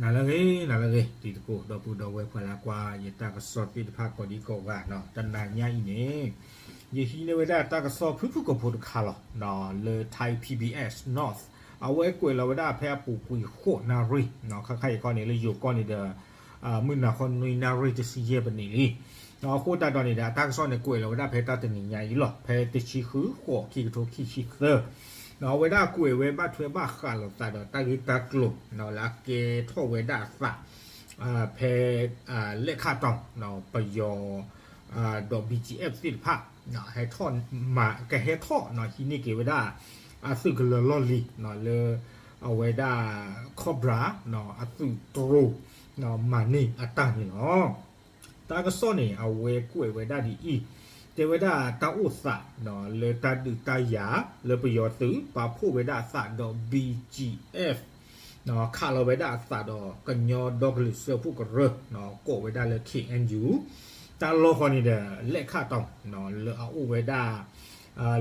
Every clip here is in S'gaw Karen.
နၤလၢအဂ့ၤ နၤလၢအဂ့ၤ တံၤသကိး ဒီပုၢ်ဒီဝဲၢ် ပှၤလၢကွၢ်ယတၢ်ကစီၣ်သ့ၣ်တဖၣ်ကိးဒံကိးဂၤနီၤ, တနၤညါအံၤန့ၣ် ယဟံးန့ၢ်ဝဲဒၣ်တၢ်ကစီၣ်ဖုၣ်ဖုၣ်ကိာ်ဖိတခါလီၤ. လၢ Thai PBS North အဝဲကွဲးလီၤဝဲဒၣ်ဖဲအပူၤကွံာ်ဃိးနၣ်ရံၣ်, ခါခါအံၤခီန့ၣ် လၢယိၤကီၢ်န့ၣ်ဒီး မုၢ်နၤခီနွံနၣ်ရံၣ်တဆံယဲၢ်ပနံးလံ. အဃိသတးဒီးန့ၣ်ဒီး အတၢ်ကစီၣ်န့ၣ် ကွဲးလီၤဝဲဒၣ်ဖဲတၢ်တနံၤညါအံၤလီၤ, ဖဲတဆံဃု ဃိး ခံကထိခံဆံသၢ, အဝဲဒၣ်ကွဲးဝဲဘၣ်ထွဲဘၣ်ဃးလိာ်သးဒီးတၢ်ဂ့ၢ်တၢ်ကျိၤ လၢအကဲထီၣ်ဝဲဒၣ်အသး ဖဲ လဲၣ်ခၣ်တီၤ ပယီၤ ဒီး BGF သ့ၣ်တဖၣ် ဟဲထီၣ်မၤ ကဟဲထီၣ် ဟံးန့ၢ်က့ၤဝဲဒၣ် အသုးကလၢၤလီၢ်လံၤ လၢ အဝဲဒၣ် Cobra အသုးတြိၤ မၤန့ၢ်အတၢ်န့ၣ်လီၤ. တၢ်ကစီၣ်န့ၣ် အဝဲကွဲးဝဲဒၣ်ဒ်အံၤ, တဲဝဲဒၣ်တၢ်အိၣ်သး လၢတၢ်ဒုးတၢ်ယၤ လၢပယီၤသုးပာ်ဖှိၣ်ဝဲဒၣ်အသးဒီး BGF ခးလီၤဝဲဒၣ်အသးဒီးကညီဒီကလုာ်စၢဖှိၣ်ကရၢ ကိးဝဲဒၣ်လၢ KNU တၢ်လီၢ်ဃီန့ၣ်ဒီး လဲၣ်ခၣ်တီၤ လၢအအိၣ်ဝဲဒၣ်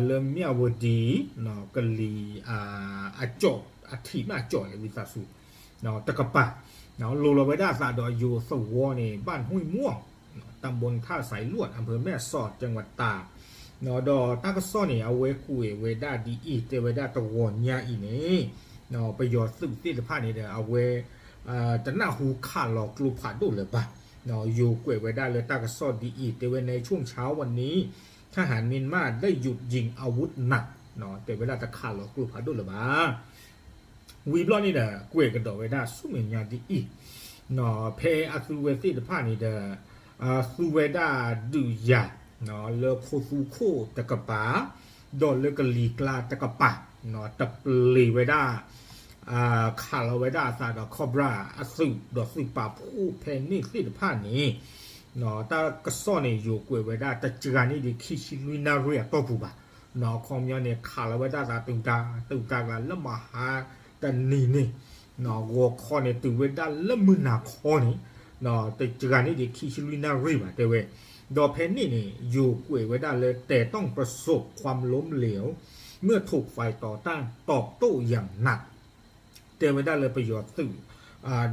လၢမၠၣ်ဝတံၤ ကလံၤ အကၠီၣ် အထံးမ့ၢ်အကၠီၣ်လဲၣ် ဝံသးစူၤ တကပၤ လိၤလီၤဝဲဒၣ်အသးဒီးယိၤသဝီန့ၣ် ဘၣ်နွံမွၢ် တၢ်ဘိနထၣ်စဲးလွၣ် အဖၢမဲၢ်စီး ကၠဲးဝတၤ ဒီးတၢ်ကစီၣ်န့ၣ် အဝဲကွဲးဝဲဒၣ်ဒ်အံၤ တဲဝဲဒၣ်တဂီၤညါအံၤန့ၣ် ပယီၤသုးသ့ၣ်တဖၣ်န့ၣ်ဒီး အဝဲ တနၢ်ဟူခးလီၤကျိဖးဒိၣ်လၢၤဘၣ်. ယိၤကွဲးဝဲဒၣ်လၢတၢ်ကစီၣ်ဒ်အံၤ တဲဝဲ ในช่วงเช้าวันนี้ ทหารเมียนมาได้หยุดยิงอาวุธหนัก တဲဝဲဒၣ်တခးလီၤကျိဖးဒိၣ်လၢၤဘၣ်. ဝံၤဘျီန့ၣ်ဒီး ကွဲးကဒီးဝဲဒၣ်ဆူမဲာ်ညါဒ်အံၤ, ဖဲအသုဝဲသ့ၣ်တဖၣ်န့ၣ်ဒီး သုဝဲဒၣ်ဒုးယၤ လၢခိသူခိၣ်တကပၤ ဒီးလၢကလံၤကျါတကပၤ တပျ့ၤဝဲဒၣ် ခးလီၤဝဲဒၣ်အသးဒီး Cobra အသုး ဒီးသုးပာ်ဖှိၣ်ဖဲန့ၣ်သ့ၣ်တဖၣ်န့ၣ် တၢ်ကစီၣ်န့ၣ် ယိၤကွဲးဝဲဒၣ်တစှၤန့ၢ်ဒံးခံဆံလွံၢ်နၣ်ရံၣ်အတီၢ်ပူၤဘၣ်. အခီပညီန့ၣ် ခးလီၤဝဲဒၣ်သးတုၤတၢ် တုၤတၢ်ကျါလၢမဟါတနံၤန့ၣ် ဂီၤခီန့ၣ် တုၤဝဲဒၣ်လၢမုၢ်နၤခီန့ၣ် တစှၤန့ၢ်ဒံးခံဆံလွံၢ်နၣ်ရံၣ်ဘၣ် တဲဝဲ. ဒီးဖဲန့ၣ်န့ၣ် ယိၤကွဲးဝဲဒၣ်လၢ แต่ต้องประสบความล้มเหลว เมื่อถูกฝ่ายต่อต้านตอบโต้อย่างหนัก တဲဝဲဒၣ်လၢပယီၤသုး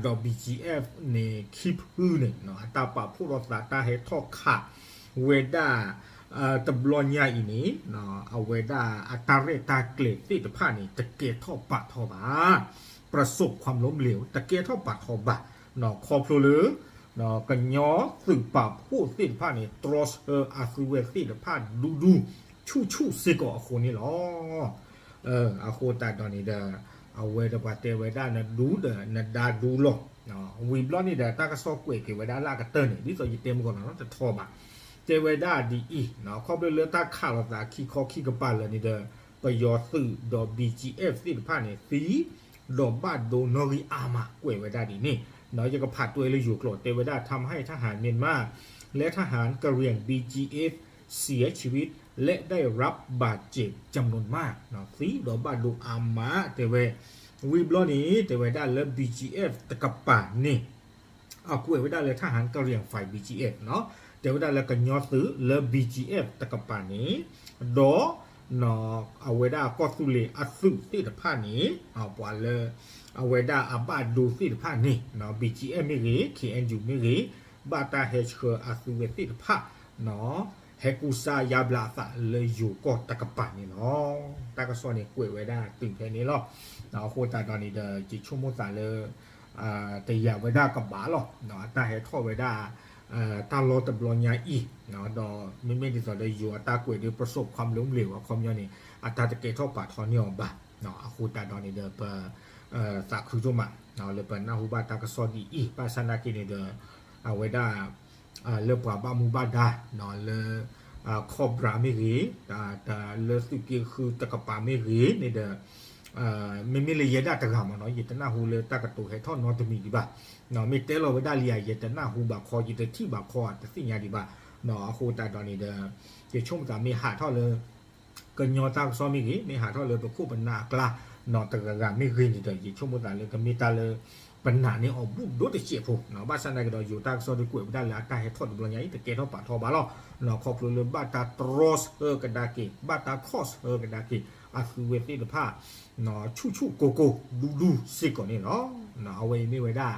ဒီး BGF န့ၣ် ခံဖုန့ၣ် အတၢ်ပာ်ဖှိၣ်ထီၣ်သး တၢ်ဟဲထီၣ်ခးဝဲဒၣ် တဘျီညါအံၤန့ၣ် အဝဲဒၣ်အတၢ်ရဲၣ်တၢ်ကျဲၤသ့ၣ်တဖၣ်န့ၣ် တကဲထီၣ်ပာ်ထီၣ်ဘၣ်. ประสบความล้มเหลว တကဲထီၣ်ပာ်ထီၣ်ဘၣ်. ခီဖျိလၢ ကညီသုးပာ်ဖှိၣ်သ့ၣ်တဖၣ်န့ၣ် တြီဆၢအသုဝဲသ့ၣ်တဖၣ်ဒူဒူ ဆူၣ်ဆူၣ်စ့ၢ်ကီးအဃိန့ၣ်လီၤ. အဃိသတးဒီးန့ၣ်ဒီး အဝဲဒီးပှၤတဲဝဲဒၣ် နဒူဒီး နဒါဒူလီၤ. ဝံၤဘျီန့ၣ်ဒီး တၢ်ကစီၣ်ကွဲးက့ၤဝဲဒၣ်လၢအကတၢၢ်န့ၣ် ဒ်သိးယတဲမုၢ်ကီၢ်နီၤ တထီဘၣ်. တဲဝဲဒၣ်ဒ်အံၤ, ခီဖျိလၢတၢ်ခးလိာ်သးခံခီခံကပၤလၢာ်န့ၣ်ဒီး ပယီၤသုးဒီး BGF သ့ၣ်တဖၣ်န့ၣ် သံ ဒီးဘၣ်ဒိနီၣ်ဂံၢ်အါမး ကွဲးဝဲဒၣ်ဒ်န့ၣ်. ယကဖးတွဲလၢယိၤကျိာ် တဲဝဲဒၣ် ทำให้ทหารเมียนมา และทหารกะเหรี่ยง BGF เสียชีวิต และได้รับบาดเจ็บจำนวนมาก သံဒီးဘၣ်ဒိအါမး တဲဝဲ. ဝံၤဘျီန့ၣ် တဲဝဲဒၣ်လၢ BGF တကပၤန့ၣ် အကွဲးဝဲဒၣ်လၢ ทหารกะเหรี่ยง ฝ่าย BGF နီၤ, တဲဝဲဒၣ်လၢကညီသုးလၢ BGF တကပၤန့ၣ် ဒီး အဝဲဒၣ်ကီၢ်သူလ့ၤအသုးသ့ၣ်တဖၣ်န့ၣ် ပှၤလၢ အဝဲဒၣ်အဘၣ်ဒိသ့ၣ်တဖၣ်န့ၣ် BGF မ့ၢ်ဂ့ၤ KNU မ့ၢ်ဂ့ၤ ဘၣ်တၢ်ဟဲဆှၢအသုဝဲသ့ၣ်တဖၣ် ဟဲကူစါယါဘျါအသးလၢယိၤကီၢ်တကပၤန့ၣ်လီၤ. တၢ်ကစီၣ်န့ၣ်ကွဲးဝဲဒၣ်တုၤဖဲန့ၣ်လီၤ. အဃိသတးဒီးန့ၣ်ဒီး ယဆိကမိၣ်သးလၢ တယာ်ဝဲဒၣ်ကဘၣ်လီၤ. အတၢ်ဟဲထီၣ်ဝဲဒၣ် တၢ်လီၢ်တဘျီညါအံၤ ဒီးမ့မ့ၢ်ဒ်သိးဒီးယိၤအတၢ်ကွဲးဒ် ประสบความล้มเหลว အခီပညီန့ၣ် အတၢ်တကဲထီၣ်ပာ်ထီၣ်န့ၢ်အီၤဘၣ်. အဃိသတးဒီးန့ၣ်ဒီး ပ သးခုဒိၣ်မး လၢပနၢ်ဟူဘၣ်တၢ်ကစီၣ်ဒ်အံၤ ဘၣ်ဆၣ်နာ်က့န့ၣ်ဒီး အဝဲဒၣ် လၢပှၤဘၣ်မူဘၣ်ဒါ လၢ Cobra မ့ၢ်ဂ့ၤ လၢသုးက့ဃုတကပၤမ့ၢ်ဂ့ၤန့ၣ်ဒီး မ့မ့ၢ်လၢယဲဒၣ်တဂၤမ့ၢ်နီၤ ယတနၢ်ဟူလၢတၢ်ကတိၤဟဲထီၣ်နီတမံၤဒံးဘၣ်. မ့ၢ်တဲလီၤဝဲဒၣ်လံဧါ ယတနၢ်ဟူဘၣ်ခီ ယတထံၣ်ဘၣ်ခီ တသ့ၣ်ညါဒံးဘၣ်. အဃိသတးဒီးန့ၣ်ဒီး ယဆိကမိၣ်သးမ့ၢ်ဟးထီၣ်လၢ ကညီတၢ်ကစီၣ်မ့ၢ်ဂ့ၤ မ့ၢ်ဟးထီၣ်လၢပခိၣ်ပနၢ်အကျါ နီၤတဂၤဂၤမ့ၢ်ဂ့ၤန့ၣ်ဒီး ယဆိကမိၣ်သးလၢကမ့ၢ်တၢ်လၢ ပနာ်န့ၢ်အီၤဘူးဒိၣ်တစဲးဖိ ဘၣ်ဆၣ်သနာ်က့ဒီး ယိၤတၢ်ကစီၣ်ဒုးကွဲးဝဲဒၣ်လၢအတၢ်ဟဲထီၣ်တဘျီညါအံၤ တကဲထီၣ်ပာ်ထီၣ်ဘၣ်လီၤ. ခီဖျိလၢဘၣ်တၢ်တြီဆၢကဒါက့ၤ ဘၣ်တၢ်ခီၣ်ဆၢကဒါက့ၤ အသုဝဲသ့ၣ်တဖၣ် ဆူၣ်ဆူၣ်ကိၢ်ကိၢ်ဒူဒူစ့ၢ်ကီးန့ၣ်လီၤ. အဝဲအံၤမ့ၢ်ဝဲဒၣ်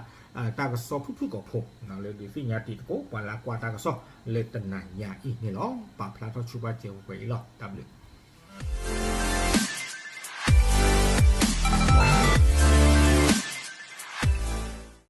တၢ်ကစီၣ်ဖုၣ်ဖုၣ်ကိာ်ဖိ လၢဒုးသ့ၣ်ညါတံၤသကိး ပှၤလၢကွၢ်တၢ်ကစီၣ်လၢတနၤညါအံၤန့ၣ်လီၤ. ပာ်ဖျါထီၣ်ဆူပှၢ်စဲးဝဲအံၤလီၤ. တၢ်ဘျုး